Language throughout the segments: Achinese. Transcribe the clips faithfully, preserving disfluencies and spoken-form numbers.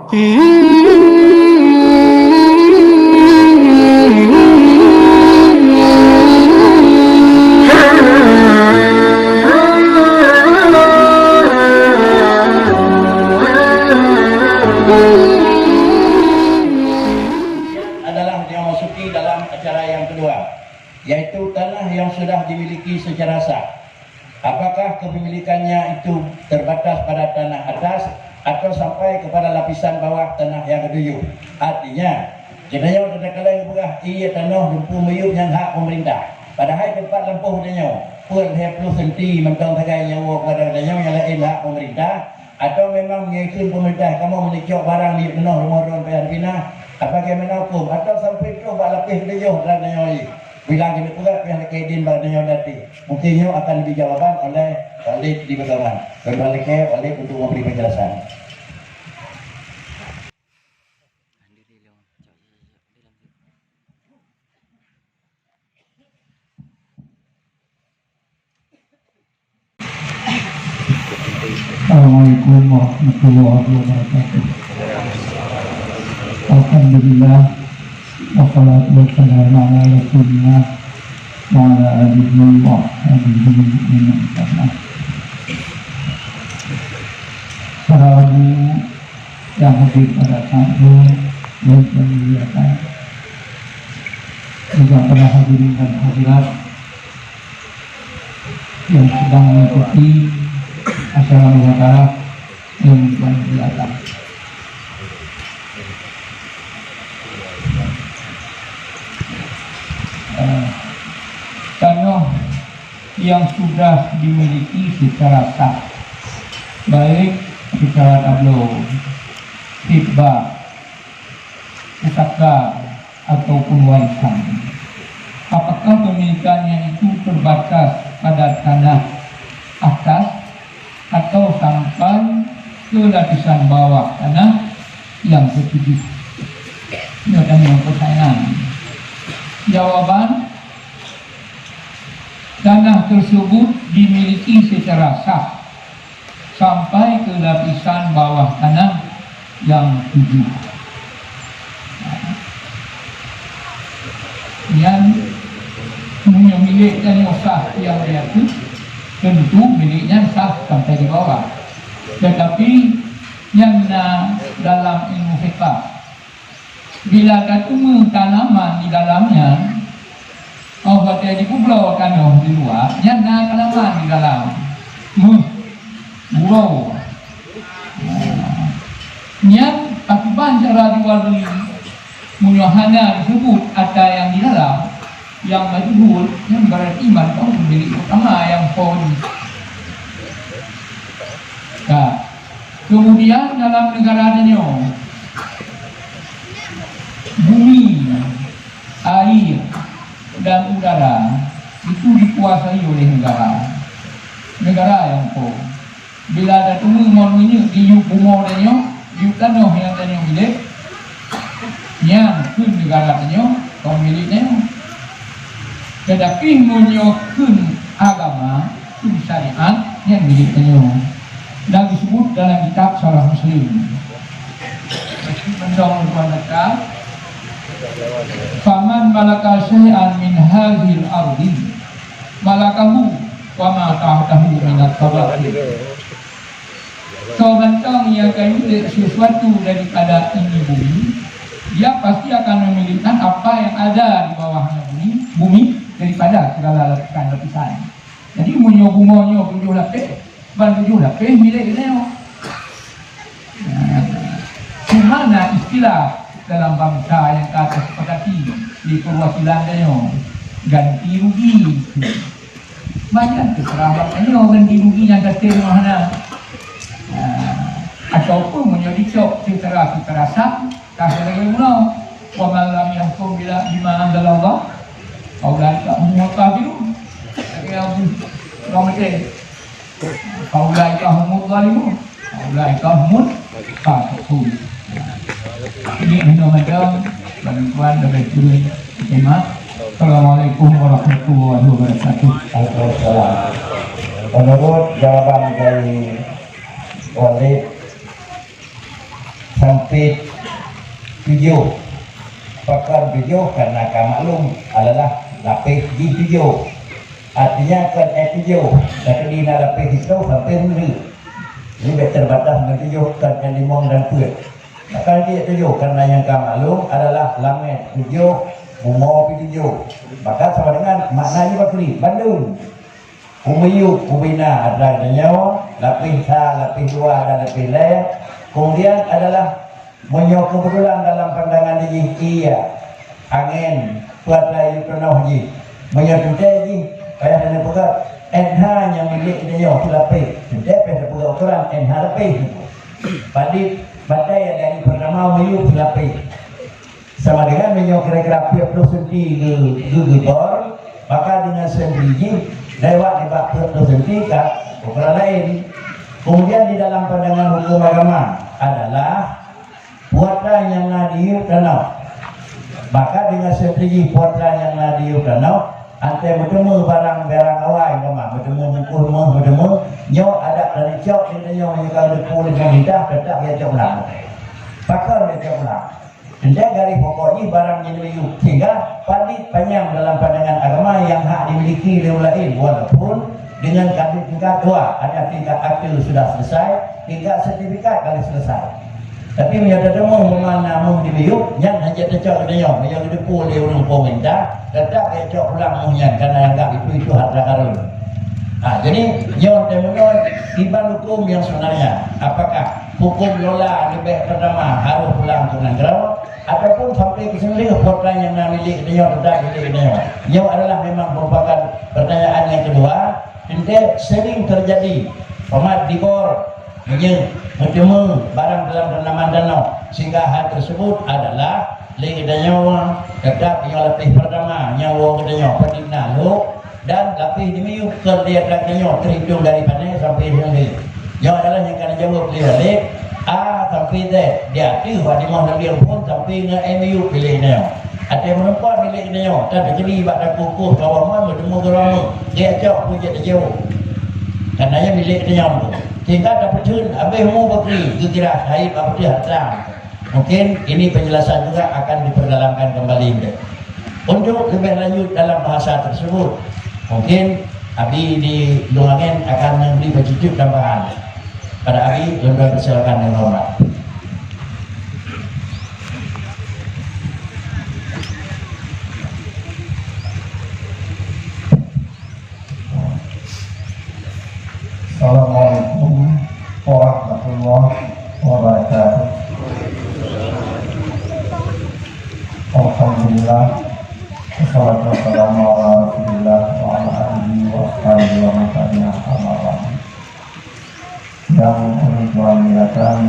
Adalah dimasuki dalam acara yang kedua, yaitu tanah yang sudah dimiliki secara sah. Apakah kepemilikannya itu terbatas pada tanah atas atau sampai kepada lapisan bawah tanah yang ketujuh? Artinya, geutanyoe takalon geupeugah ié tanoh lumpur miyueb nyan hak pemerintah. Padahai teumpat lampôh geutanyoe, peuet lhèe ploh senti mantong sagai nyang woe kepada geutanyoe, nyang laén hak pemerintah. Atau memang meunyoe kheun pemerintah kamoe meunicok barang di tanoh rumoh droen payah dipinah, bagaimana hukum? Atau sampai troh bak lapéh keudeh dan nyoe bila keuneuk peugah payah lakée idin bak nyoe dati. Mungkin nyoe akan dibri jawaban oleh Walid di Pedoman. Keuneuk lakée Walid untuk memberi penjelasan. Assalamualaikum warahmatullahi wabarakatuh. Alhamdulillah, wassalatu wassalamu ala Rasulillah wa ala alihi wa sahbihi wa man walah. Para hadirin yang hadir pada saat ini, yang saya muliakan, juga para hadirin dan hadirat yang sedang mengikuti acara muhadharah yang dimuliakan. Eh, tanoh yang sudah dimiliki secara sah, baik secara tabloid, khitbah, pusaka, ataupun warisan. Apakah pemilikannya itu terbatas pada tanah atas atau sampai ke lapisan bawah tanah yang ketujuh? Nyoe tanyong pertanyaan. Jawaban, tanah tersebut dimiliki secara sah sampai ke lapisan bawah tanah yang tujuh. Nyan meunyoe milék tanyoe sah nyang diatu, tentu milék nyan sah sampai di bawah. Tetapi nyan na dalam ilmu fiqah. Bila tateumé tanaman di dalam nyan, oh watée jipubloe tanoh di luwa, nyan na tanaman di dalam. Méuh, uroe. Nyan pakriban cara jual beuli? Meunyoe hana disebut atra nyang di dalam, nyang majhul, nyan berarti mantong pemilik utama nyang po jih. Ka. Kemudian dalam negara tanyoe, bumi, air, dan udara itu dikuasai oleh negara. Negara nyang po. Bila tateumé mon minyeuk di yup bumoe tanyoe, di yup tanoh nyang tanyoe milék, nyan kheun negara tanyoe, kon milék tanyoe. Tetapi meunyoe kheun agama, kheun syariat, nyan milék tanyoe. Dan disebut dalam kitab Syarah Muslim. Mantong tuan baca, "Faman malaka syai'an min hadzihil ardi, malakahu wa ma tahtahu minat tabaqi." Soe mantong nyang ka milék sesuatu daripada ini bumi, dia pasti akan memiliki apa yang ada di bawahnya bumi, bumi daripada segala lapisan-lapisan. Jadi, meunyoe bumoe nyoe tujoh lapéh, ban tujoh lapéh milék geutanyoe. Nah, cuma na istilah dalam bansa nyang ka teusepakati di perwakilan tanyoe, ganti rugi. Banyak teuseurah bak tanyoe ganti rugi nyang gasien nyoe hana. Nah, ataupun meunyoe dicok secara kekerasan, ka lagée bunoe, "Wa man lam yahkum bila, bima anzalallah, fa ulaika humul kafirun." Lagée Abu Ramadi. "Fa ulaika humul zalimun. Fa ulaika humul fasiqun." Ini hanya macam bantuan lebih kurang. Terima. Assalamualaikum warahmatullahi wabarakatuh. Waalaikumsalam. Menurut jawaban dari Walid, sampai Lapéh tujoh. Pakon tujoh? Karena ka maklum adalah lapéh jih tujoh. Artinya kon éh tujoh, tapi na lapéh sitoe sampai meunurot. Jadi bèk terbatas ngon tujoh, kon éh limong dan peuet. Maka jih tujoh, karena nyang ka maklum adalah langét tujoh, bumoe pih tujoh. Maka sama dengan makna jih bakri, bandum. Umiyup, ubina atra geutanyoe, lapéh sa, lapéh dua dan lapéh lhèe. Kemudian adalah meunyoe keubeutulan dalam pandangan jih, ie, angén, peue atra yub tanoh jih. Meunyoe teuntèe jih, payah tapeugah, éh ha nyang milék geutanyoe silapéh. Teuntèe payah tapeugah ukoran éh ha lapéh. Padit, batèe dari pertama umiyup silapéh. Sama dengan meunyoe kira-kira peuet ploh senti geu-, geugeubor, maka dengan senti jih lewat nibak peuet ploh senti ka ukuran laén. Kemudian di dalam pandangan hukum agama adalah peue atra nyang na di yub tanoh. Maka dengan senti jih peue atra nyang na di yub tanoh, anté meuteumé barang-barang awai, umpama meuteumé bungkôh rumoh, meuteumé nyoe adat dari cok di tanyoe nyang ka geuteupeue lé pemerintah, teutap jicok ulang. Pakon jicok ulang? Teuntèe garéh pokok jih barang nyang neuyub, sehingga padit panyang dalam pandangan agama nyang hak dimiliki lé ureueng laén, walaupun dengan kadét tingkat dua, ada tingkat akte sudah selesai, tingkat sertifikat ka lheueh selesai. Tapi meunyoe teuteumé umpama na méuh dimiyub, nyan hana jeuet teucok geutanyoe, meunyoe geuteupeue lé ureueng pemerintah, teutap jicok pulang méuh nyan, karena anggap itu, itu harta karun. Ha, jadi nyoe teumeunyoe kiban hukum yang sebenarnya, apakah hukum lola leubeh pertama harôh pulang keu nanggroe, ataupun sampai keu seumeuleuh peue atra nyang na milék geutanyoe teutap milék geutanyoe? Nyoe adalah memang merupakan pertanyaan yang kedua. Teuntèe sering terjadi, umpama dibor, meunyoe meuteumé barang dalam tanaman tanoh, sehingga hal tersebut adalah lé geutanyoe teutap nyoe lapéh pertama, nyoe woe geutanyoe padit na lhok, dan lapéh dimiyub kon lé atra geutanyoe teuhitung dari pané sampai seuleubeh. Nyoe adalah nyang ka neujaweueb lé Walid, A sampai Z, di ateueh bak limoh lam lieng phon sampai ngon M U milék geutanyoe. Até meureumpok milék geutanyoe, tan teukeudi bak taku-ku kawa mon meuteumé geuramé, geucok peue jeuet jijaweueb. Karena nyan milék geutanyoe tu. Sehingga tapeutheun habéh mu bakri geukira syahid bak peuteuh harta. Mungkin ini penjelasan juga akan diperdalamkan kembali. Untuk lebih lanjut dalam bahasa tersebut, mungkin Abi di Lungangen akan memberi petunjuk tambahan. Pada Abi, lôn persilakan dengan hormat. Assalamualaikum warahmatullahi wabarakatuh. Alhamdulillah. Wassalatu wassalamu ala Rasulillah wa ala alihi wa ashabihi wa man tabi'ahum, amma ba'du. Yang kami muliakan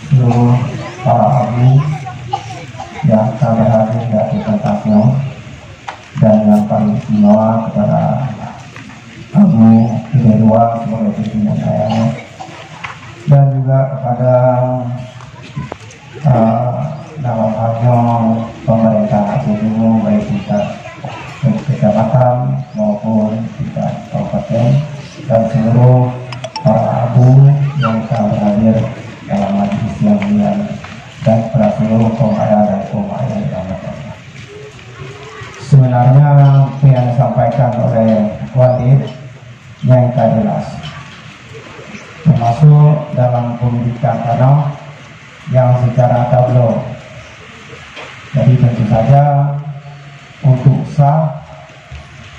seluruh para abu yang telah hadir di atas pentas nyoe. Dan yang paling istimewa kepada Abu Hidayat sebagai pimpinan ayahnya, dan juga kepada, eh, dalam hal nyoe pemerintah Aceh Timur, baik tingkat kecamatan maupun tingkat kabupaten, dan seluruh para abu yang telah berhadir dalam majlis yang mulia ini, dan kepada seluruh kaum ayah dan kaum ayah yang berbahagia. Sebenarnya apa yang disampaikan oleh Walid nyang ka jelas, termasuk dalam pemilikan tanah yang secara tablo. Jadi tentu saja untuk sah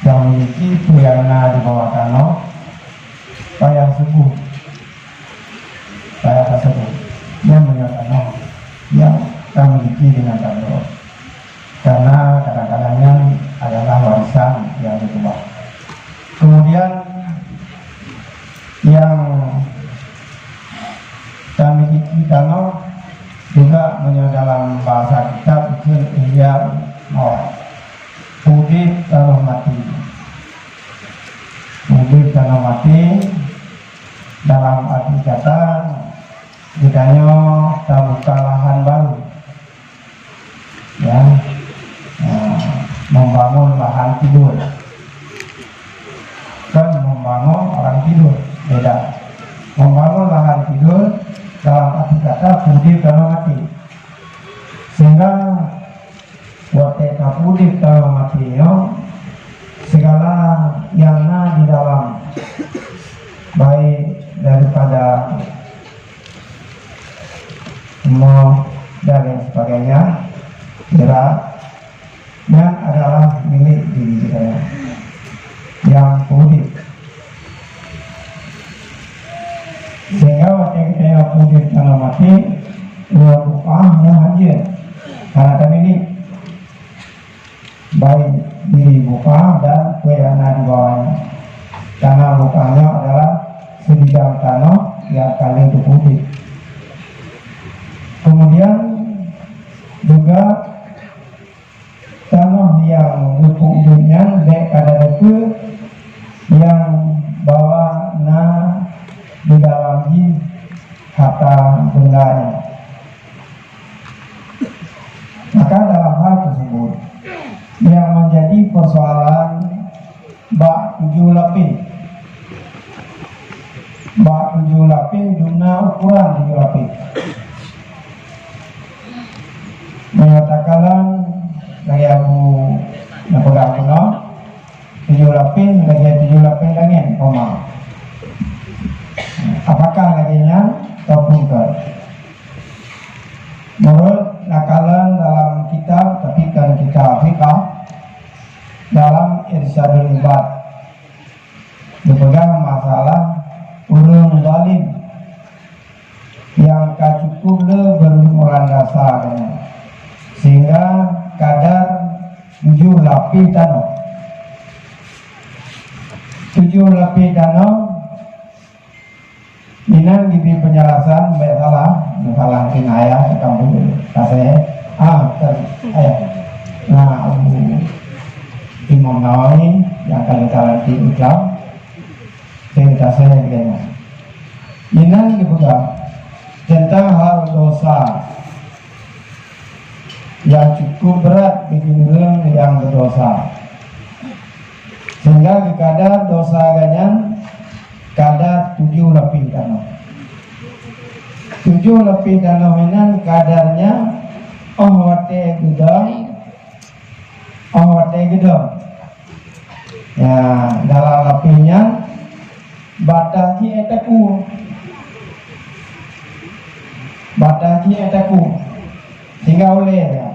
dan memiliki peue nyang na di bawah tanoh, payah sebut, payah tasebut, nyang meunyoe tanoh nyang tamiliki dengan tablo. Karena kadang-kadang nyan adalah warisan yang dikeubah. Kemudian yang tamiliki tanoh juga meunyoe dalam bahasa kitab dikheun ihya maut. Udeb tanoh maté. Udeb tanoh maté dalam arti kata geutanyoe tabuka lahan baru. Ya. Nah, membangun lahan tidur. Kon membangun orang tidur, beda. Membangun lahan tidur dalam arti kata Udeb tanoh maté. Sehingga watée tapeuudeb tanoh maté nyoe, segala nyang na di dalam, baik daripada rumoh dan lain sebagainya, kira nyan adalah milék diri geutanyoe nyang udeb. Sehingga watée geutanyoe udeb tanoh maté, dua bukah nyoe hanjeuet, hana tamilék, baik diri bukah dan peue nyang na di bawah nyan. Karena bukah nyoe adalah sebidang tanoh nyang ka lheueh teupeuudeb. Kemudian juga tanoh nyang geupeuudeb nyan bék ka tateupeue nyang bahwa na di dalam jih harta benda nyan. Maka dalam hal tersebut, yang menjadi persoalan bak tujoh lapéh. Bak tujoh lapéh, dum na ukuran tujoh lapéh. Meunyoe takalon lagée Abu neupeugah bunoe, tujoh lapéh lagée tujoh lapéh langét umpama. Apakah lagée nyan ataupun kon? Meunurot takalon dalam kitab, tapi kon kitab fiqah, dalam Irsyadul Ibad, geupeugah masalah ureuëng zalim nyang ka cukup le beurumuran dasa geuhnyan, sehingga kadar tujoh lapéh tanoh. Tujoh lapéh tanoh, inan geubri peunjelasan, bék salah, salah mungkin ayah, kampung tasé. Ah, bukan ayah. Nah, Abu Imam Nawawi nyang ka lheueh talantik Islam, saya tasé dengan. Inan geupeugah tentang hal dosa yang cukup berat bagi ureuëng nyang berdosa. Sehingga geukadar dosa geuhnyan kadar tujoh lapéh tanoh. Tujoh lapéh tanoh inan kadarnya óh watée geudong, óh watée geudong. Ya, dalam lapéh nyan batah jih ék takue. Batah jih ék takue. Sehingga ulée nyan.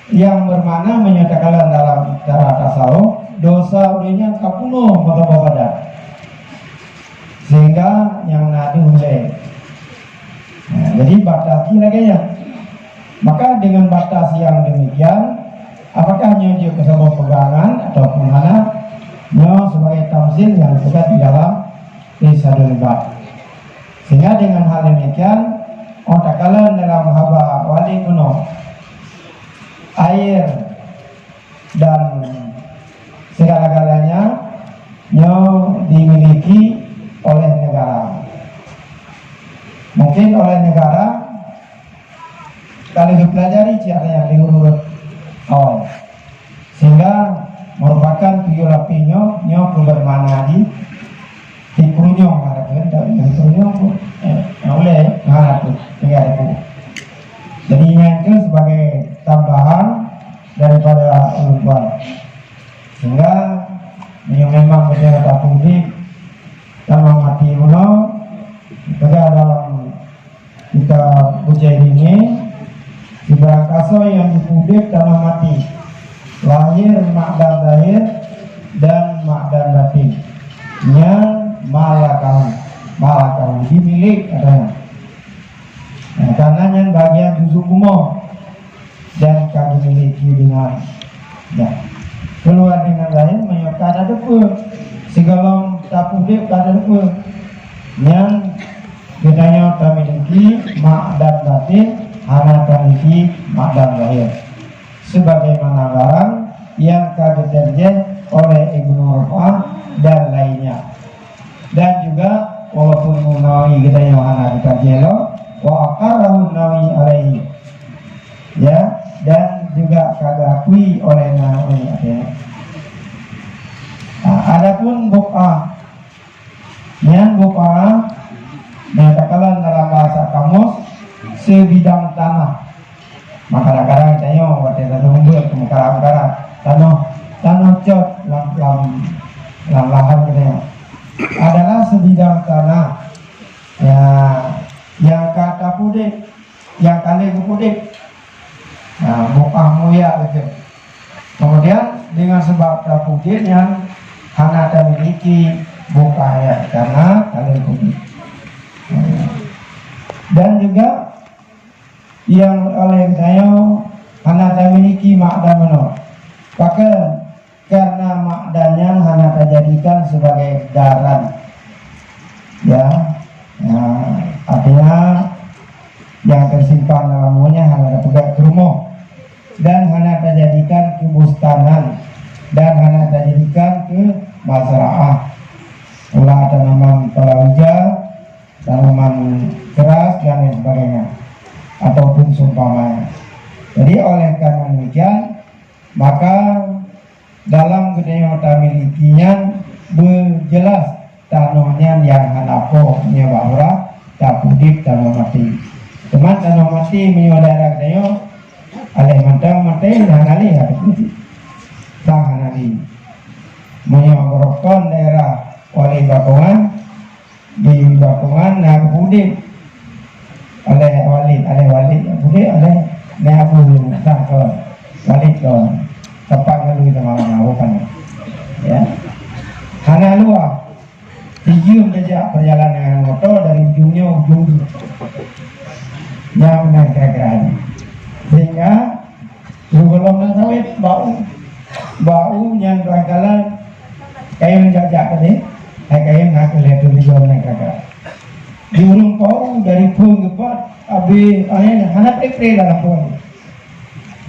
Yang bermakna meunyoe takalon dalam cara tasawuf, dosa ureuëng nyan ka punoh meusaboh badan. Sehingga nyang na di ulée. Nah, jadi batas jih lagée nyan. Maka dengan batas yang demikian, apakah nyoe jeuet keu saboh peugangan ataupun hana? Nyoe sebagai tamsil nyang teuga di dalam Irsyadul Ibad. Sehingga dengan hal demikian, óh takalon dalam haba wali bunoe, air dan segala-galanya nyoe dimiliki oleh negara. Mungkin oleh negara, kalau dipelajari cara yang diurut awal, sehingga merupakan tujoh lapéh nyoe, nyoe pun bermakna di di Krunyong ada pun, tapi di Krunyong pun, eh, yang oleh mana tu, negara tu. Jadi nyan itu sebagai tambahan daripada ulun tuan. Sehingga, meunyoe memang beutôi tapeudeh, tanoh maté bunoe, teuga dalam kitab Bujai Ringe, sibarang kasoe nyang jipeudeh tanoh maté, lahir, makdan zahir, dan makdan batin. Nyan malakahu, malakahu, jimilék katanya. Nah, karena nyan bagian juzuk bumoe dan ka jimiliki dengan, ya, keuluwa dengan laén meunyoe ka tateupeue, sigohlom tapeudeh ka tateupeue. Nyan geutanyoe tamiliki makdan batin, hana tamiliki makdan zahir. Sebagaimana barang nyang ka geutarjih oleh Ibnu Rufa'ah dan lainnya. Dan juga, walaupun Nawawi geutanyoe hana geutarjih lom, wa aqarrahu Nawawi alaihi. Ya, dan juga ka geuakui oleh Nawawi, artinya. Nah, adapun buk'ah, nyan buk'ah, nyang takalon dalam bahasa kamus, se- Tang tanah. Maka kadang-kadang tanyoe watèe tateumeubuet keu meukarat-meukarat, tanoh, tanoh cot lam, lam, lam lahan geutanyoe adalah sebidang tanah, ya, nyang ka tapudeb, nyang ka lheueh geupudeb. Nah, bukah muyak beutôi. Kemudian dengan sebab tapudeb nyan hana tamiliki bukah nyan karena ka lheueh pudeb. Dan juga nyang oleh geutanyoe hana tamiliki makdan meunoe. Pakon? Karena makdan nyan hana tajadikan sebagai daran. Ya, ya, artinya yang tersimpan dalam rumahnya hana tapeugöt keu rumoh dan hana tajadikan keu bustanan dan hana tajadikan keu mazraah. Ulah tanaman palawija, tanaman keras dan lain sebagainya, ataupun seumpamanya. Jadi, oleh karena demikian, maka dalam geutanyoe tamiliki nyan beujeulaih tanoh nyan nyang hana po nyoe bak uroe tapudeb tanoh maté. Teuma tanoh maté meunyoe daerah geutanyoe, aléh mantong maté, hana lé, hana pudeb. Sang hana lé. Meunyoe beurukon daerah Walid Bakongan, di Bakongan na geupudeb. Aléh Walid, aléh Walid pudeb, aléh Nai Abu, sang kon. Walid kon. Teumpat ngon lui sama-sama, bukan? Ya. Hana luwa. Sijeuem tajak perjalanan moto dari ujung nyoe ujung nyoe. Nyang meunan kira-kira nyan. Sehingga Lôn gohlom na sawét, bak u. Bak u nyan barangkalan kayém jak-jak tadi. Hai kayém na keu lhèe thôn lhèe gohlom na kaka. Di ureueng bak u dari phôn geupat, abéh, eh, hana pré-pré lam phôn.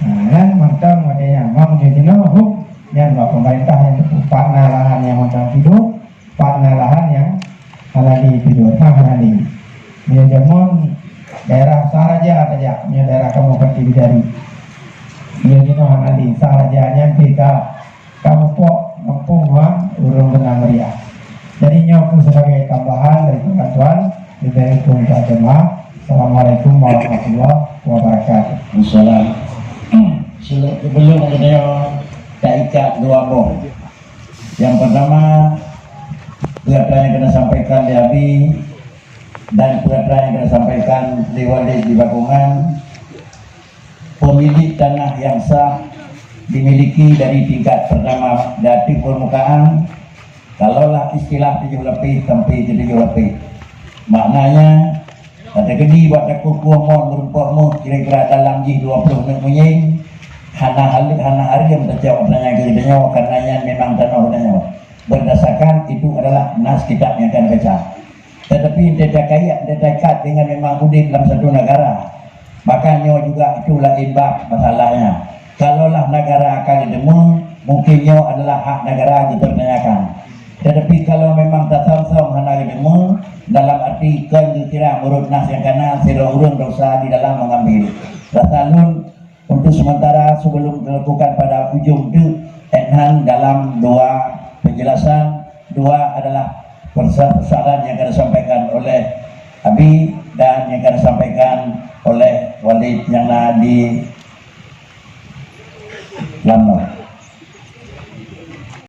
Nah, nyan mantong watèe nyan. Meunyoe jinoe hom, nyan bak peumeurintah nyan teupeu pat na lahan nyang mantong sidroe. Pat na lahan nyang hana lé sidroe, hana lé. Meunyoe jameun daerah Saraja saja, meunyoe daerah kamoe Kaki Bidari. Meunyoe jinoe hana lé, Saraja nyan pih ka, ka mupok muphom ngon ureueng Benang Meriah. Jadi nyoe keuh sebagai tambahan dari tuan-tuan, leubeh kureueng minta maaf. Assalamualaikum warahmatullahi wabarakatuh. Waalaikumsalam. Sebelum geutanyoe taikat dua boh. Yang pertama, peue atra nyang ka na sampaikan lé Abi dan peue atra nyang ka na sampaikan lé Walid di Bakongan, pemilik tanah yang sah dimiliki dari tingkat pertama di ateueh permukaan, kalaulah istilah tujoh lapéh sampai keu tujoh lapéh. Maknanya, Ka teukeudi bak takueh-kueh mon meurumpok méuh kira-kira dalam jih dua ploh neuk meunyéng, hana haleue, hana hareuem tacok atra nyan keu geutanyoe, karena nyan memang tanoh geutanyoe. Berdasarkan itu adalah nas kitab nyang ka neubaca. Tetapi, entah takayat, entah taikat dengan memang udeb lam satu negara, maka nyoe juga itu laén bab masalahnya. Kalaulah negara ka geudeungoe, mungkin nyoe adalah hak negara dipertanyakan. Tetapi kalau memang tasam-sam hana geudeungoe, dalam arti kon geukira meunurot nas nyang ka na sidroe ureueng desya di dalam mengambil. Rasa lôn, untuk sementara sebelum dilakukan pada ujung tu, enhan dalam dua penjelasan, dua adalah persa-, persoalan yang akan disampaikan oleh Abi dan yang akan disampaikan oleh Walid yang na di Lamno.